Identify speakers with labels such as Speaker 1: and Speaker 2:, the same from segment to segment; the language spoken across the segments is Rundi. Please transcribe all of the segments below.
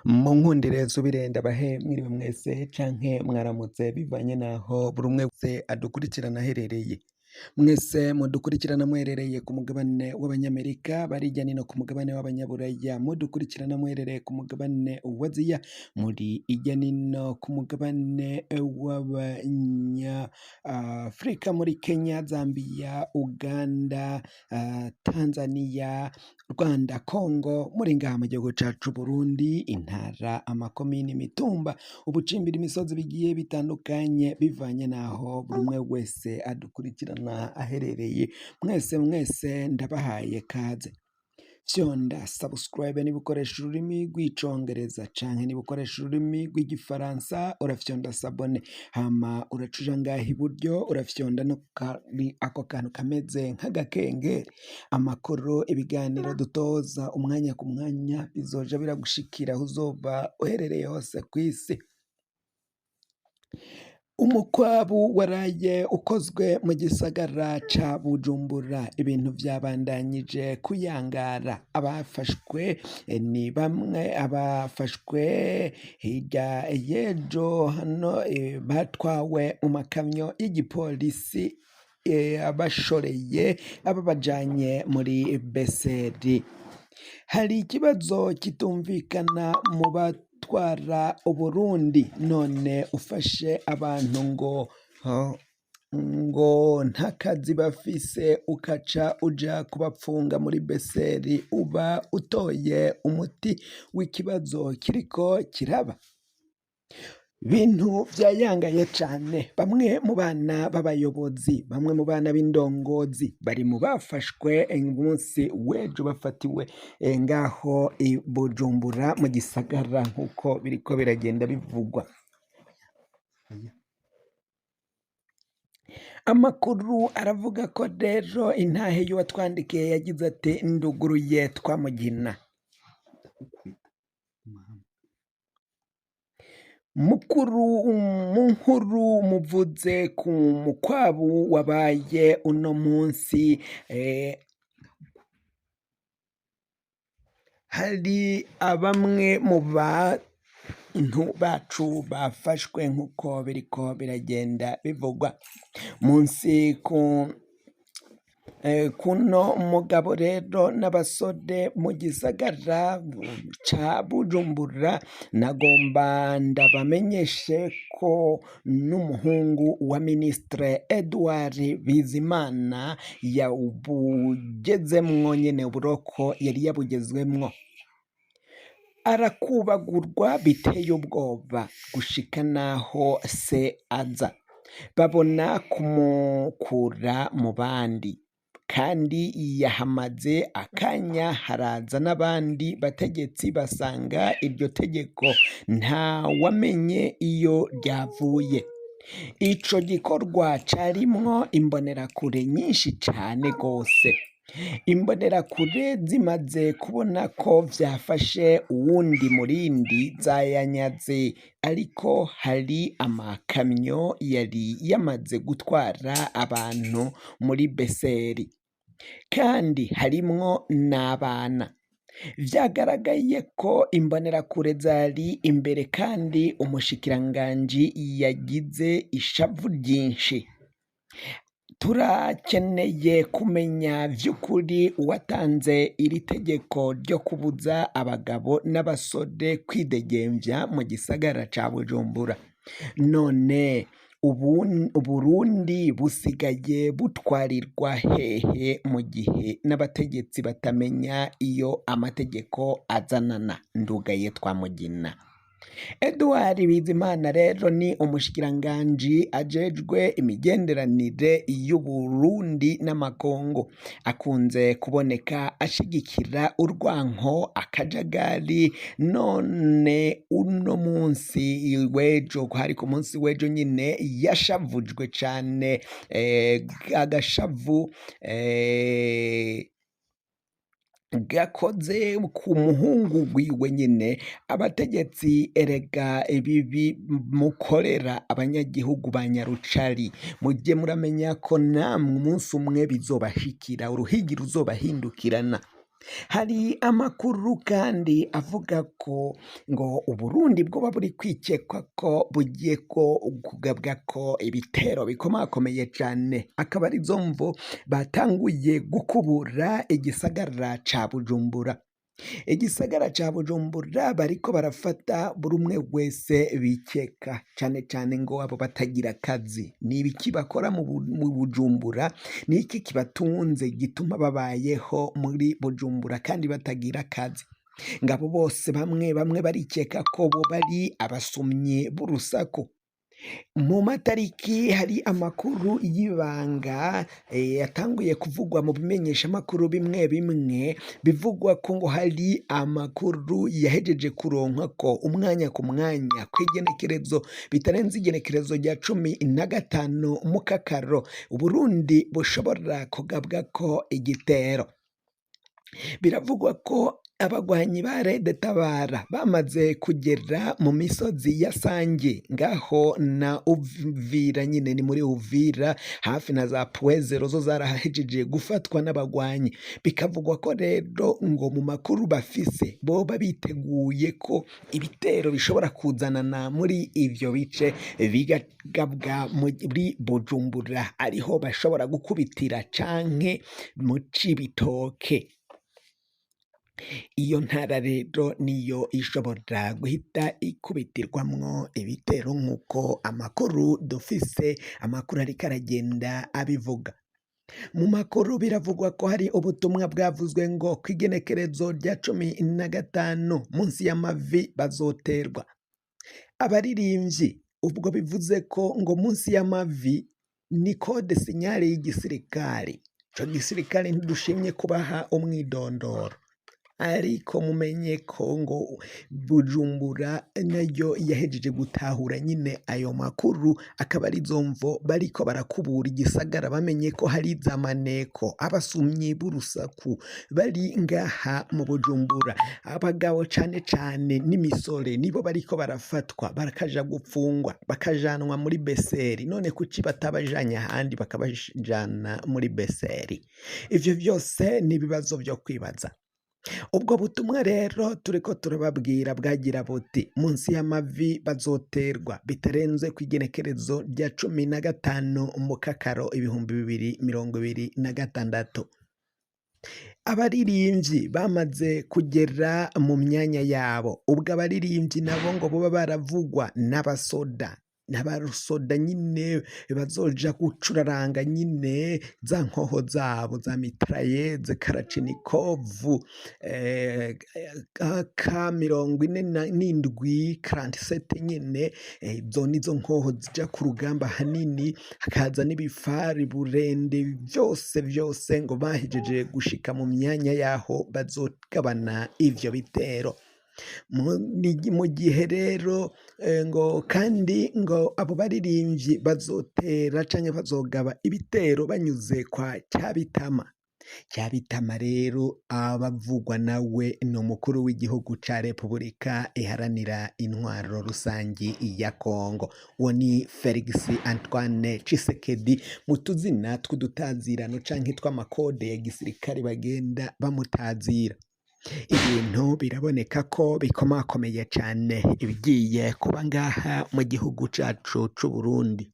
Speaker 1: Mu nkundire nsubire ndabahe mwiriwe mwese canke mwaramutse bivanye naho buri umwe wese adukurikirana aherereye. Mwese mudukurikirana muherereye ku mugabane w'Abanyamerika, bari hirya no hino ku mugabane w'Abanyaburaya, mudukurikirana muherereye ku mugabane wa Aziya, muri hirya no hino ku mugabane w'Abanyafurika, muri Kenya, Zambia, Uganda, Tanzania, Rwanda, Congo, muri ngaha mu gihugu cacu Burundi, intara, amakomine, imitumba, ubucimbira, imisozi bigiye bitandukanye bivanye n'aho buri umwe wese adukurikirana aherereye. Mwese mwese ndabahaye kaze. Fyonda subscribe niba ukoresha ururimi rw'Icongereza canke niba ukoresha ururimi rw'Igifaransa urafyonda s'abonner, hama uraca uja ngaha iburyo urafyonda no kuri ako kantu kameze nk'agakengeri. Amakuru, ibiganiro dutoza umwanya ku mwanya bizoja biragushikira aho uzoba uherereye hose kw'isi. Umukwabu waraye ukozwe mu gisagara ca Bujumbura, ibintu vyabandanyije kuyangara. Abafashwe ni bamwe abafashwe hirya y'ejo hano batwawe mu makamyo y'igipolisi abashoreye ababajanye muri Beseri. Hari ikibazo kitumvikana mu batwara Uburundi, none ufashe abantu ngo nta kazi bafise ukaca uja kubapfunga muri Beseri uba utoye umuti w'ikibazo kiriko kiraba? Ibintu vyayangaye cane, bamwe mu bana b'abayobozi, bamwe mu bana b'indongozi bari mu bafashwe umunsi w'ejo bafatiwe ngaho i Bujumbura mu gisagara nk'uko biriko biragenda bivugwa. Amakuru aravuga ko rero intahe y'uwatwandikiye yagize ati nduguruye twamugina. Mukuru mu nkuru muvuze ku mukwabu wabaye uno munsi hari bamwe mu bantu bacu bafashwe nk'uko biriko biragenda bivugwa munsi ku Kuno mugabo rero n'abasore mu gisagara ca Bujumbura nagomba ndabamenyeshe ko n'umuhungu wa ministre Edouard Bizimana yabugezemwo nyene uburoko yari yabugezemwo arakubagurwa biteye ubwoba gushika naho se aza babona kumukura mu bandi kandi yahamaze akanya haraza n'abandi bategetsi basanga iryo tegeko nta wamenye iyo ryavuye. Ico gikorwa carimwo imbonerakure nyinshi cane gose. Imbonerakure zimaze kubona ko vyafashe uwundi murindi zayanyaze ariko hari amakamyo yari yamaze gutwara abantu muri Beseri kandi harimwo n'abana. Vyagaragaye ko imbonerakure zari imbere kandi umushikiranganji yagize ishavu ryinshi. Turakeneye kumenya vy'ukuri uwatanze iri tegeko ryo kubuza abagabo n'abasore kwidegemvya mu gisagara ca Bujumbura. None Uburundi busigaye butwarirwa hehe mu gihe n'abategetsi batamenya iyo amategeko azanana? Ndugaye Twamugina. Edouard Bizimana rero ni umushikiranganji ajejwe imigenderanire y'Uburundi n'amakungu, akunze kuboneka ashigikira urwanko akajagari, none uno munsi w'ejo hari ku munsi w'ejo nyine yashavujwe cane agashavu gakoze ku muhungu wiwe nyine. Abategetsi erega ibibi mukorera abanyagihugu ba Nyarucari, mujye muramenya ko namwe umunsi umwe bizobashikira, uruhigi ruzobahindukirana. Hari amakuru kandi avuga ko ngo Uburundi bwoba buri kwikekwa ko bugiye ko kugabwa ko ibitero bikomakomeye cane, akaba arizo mvo batanguye gukubura igisagara ca Bujumbura. Igisagara ca Bujumbura bariko barafata buri umwe wese bikeka, cane cane ngo abo batagira akazi. Ni ibiki bakora mu Bujumbura? Ni iki kibatunze gituma babayeho muri Bujumbura kandi batagira akazi? Ngo abo bose bamwe bamwe barikeka ko boba ari abasumyi b'urusaku. Mu matariki hari amakuru y'ibanga yatanguye kuvugwa mu bimenyeshamakuru bimwe bimwe, bivugwa ko ngo hari amakuru yahejeje kuronka ko umwanya ku mwanya kw'igenekerezo bitarenze igenekerezo rya 15 Mukakaro, Uburundi bushobora kugabwako igitero. Biravugwa ko abagwanyi ba Red Tabara bamaze kugera mu misozi ya Sange ngaho na Uvira nyine ni muri Uvira hafi na za Pwezero zo zarahejeje gufatwa n'abagwanyi. Bikavugwa ko rero ngo mu makuru bafise boba biteguye ko ibitero bishobora kuzanana muri ivyo bice bigagabwa muri Bujumbura ariho bashobora gukubitira canke mu Cibitoke. Iyo ntara rero niyo ishobora guhita ikubitirwamwo ibitero nk'uko amakuru dufise, amakuru ariko aragenda abivuga. Mu makuru biravugwa ko hari ubutumwa bwavuzwe ngo kw'igenekerezo rya 15 munsi y'amavi bazoterwa. Abaririmbyi ubwo bivuze ko ngo munsi y'amavi ni code signale y'igisirikare. Ico gisirikare ntidushimye kubaha umwidondoro, ariko mumenye ko ngo Bujumbura nayo yahejeje gutahura nyine ayo makuru, akaba arizo mvo bariko barakubura igisagara bamenye ko hari za maneko, abasumyi b'urusaku bari ngaha mu Bujumbura. Abagabo cane cane n'imisore nibo bariko barafatwa bakaja gupfungwa bakajanwa muri Beseri. None kuki batabajanye ahandi bakabajana muri Beseri? Ivyo vyose ni ibibazo vyo kwibaza. Ubwo butumwa rero turiko turababwira bwagira buti munsi y'amavi bazoterwa bitarenze kw'igenekerezo rya 15 Mukakaro 2026. Abaririmbyi bamaze kugera mu myanya yabo, ubwo abaririmbyi nabo ngo boba baravugwa n'abasoda, n'abasoda nyine bazoja gucuraranga nyine za nkoho zabo za mitrayeze, karachinikovu, ka 47 quarante-sept nyine, izo nizo nkoho zija ku rugamba hanini, hakaza n'ibifari burende vyose vyose ngo bahejeje gushika mu myanya yaho bazogabana ivyo bitero. Mu gihe rero ngo kandi ngo abo baririmbyi bazotera canke bazogaba ibitero banyuze kwa Cyabitama. Cyabitama rero abavugwa nawe ni umukuru w'igihugu ca Repubulika Iharanira Intwaro Rusangi ya Kongo, uwo ni Felix Antoine Tshisekedi mu tuzina tw'udutazirano canke tw'amakode ya gisirikare bagenda bamutazira. Ibintu biraboneka ko bikomakomeye cane ibigiye kuba ngaha mu gihugu cacu c'Uburundi.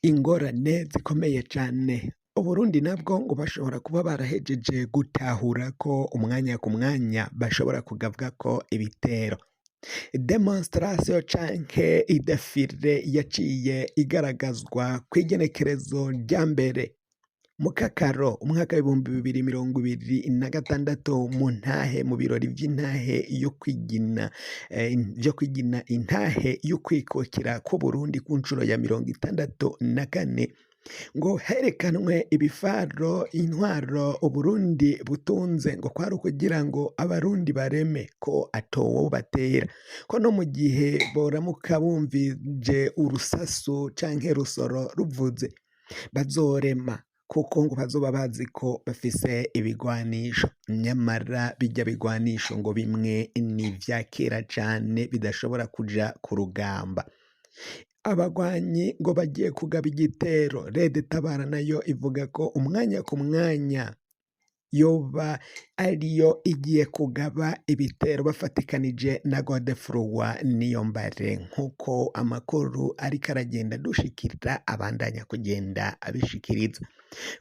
Speaker 1: Ingorane zikomeye cane. Uburundi nabwo ngo bashobora kuba barahejeje gutahura ko umwanya ku mwanya bashobora kugabwa ko ibitero. Demonstration canke idéfilé yaciye igaragazwa kw'igenekerezo rya 1 Mukakaro umwaka w'2026 mu ntahe mu birori vy'intahe yo kwigina vyo kwigina intahe y'ukwikukira k'Uburundi ku nshuro ya 64, ngo herekanwe ibifaro intwaro Uburundi butunze, ngo kwari ukugira ngo abarundi bareme ko atowo batera, ko no mu gihe boramuka bumvije urusasu canke rusoro ruvuze bazorema, kuko ngo bazoba bazi ko bafise ibigwanisho. Nyamara birya bigwanisho ngo bimwe ni ivya kera cane bidashobora kuja ku rugamba. Abagwanyi ngo bagiye kugaba igitero. Red Tabara nayo ivuga ko umwanya ku mwanya yoba ariyo igiye kugaba ibitero bafatikanije na Godefroid Niyombare, nk'uko amakuru ariko aragenda adushikira abandanya kugenda abishikiriza.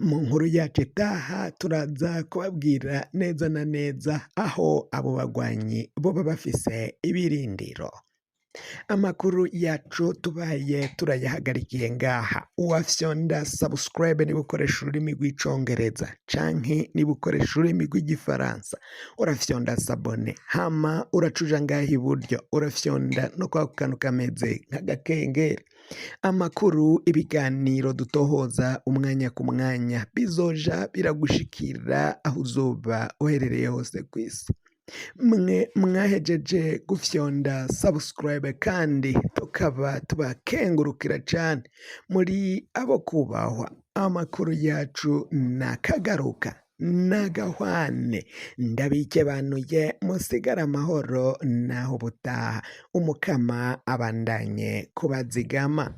Speaker 1: Mu nkuru yacu itaha turaza kubabwira neza na neza aho abo bagwanyi boba bafise ibirindiro. Amakuru yacu tubaye turayahagarikiye ngaha. Uwafyonda subscribe niba ukoresha ururimi rw'icongereza canke niba ukoresha ururimi rw'igifaransa urafyonda s'abonner, hama uracuja ngaha iburyo urafyonda no kwako kantu kameze nk'agakengeri. Amakuru, ibiganiro dutohoza umwanya ku mwanya bizoja biragushikira aho uzoba uherereye hose kw'isi. Mwe mwahejeje gufyonda subscribe kandi tukaba tubakengurukira cane, muri abo kubahwa. Amakuru yacu nakagaruka nagahwane, ndabikebanuye, musigare amahoro naho ubutaha, umukama abandanye kubazigama.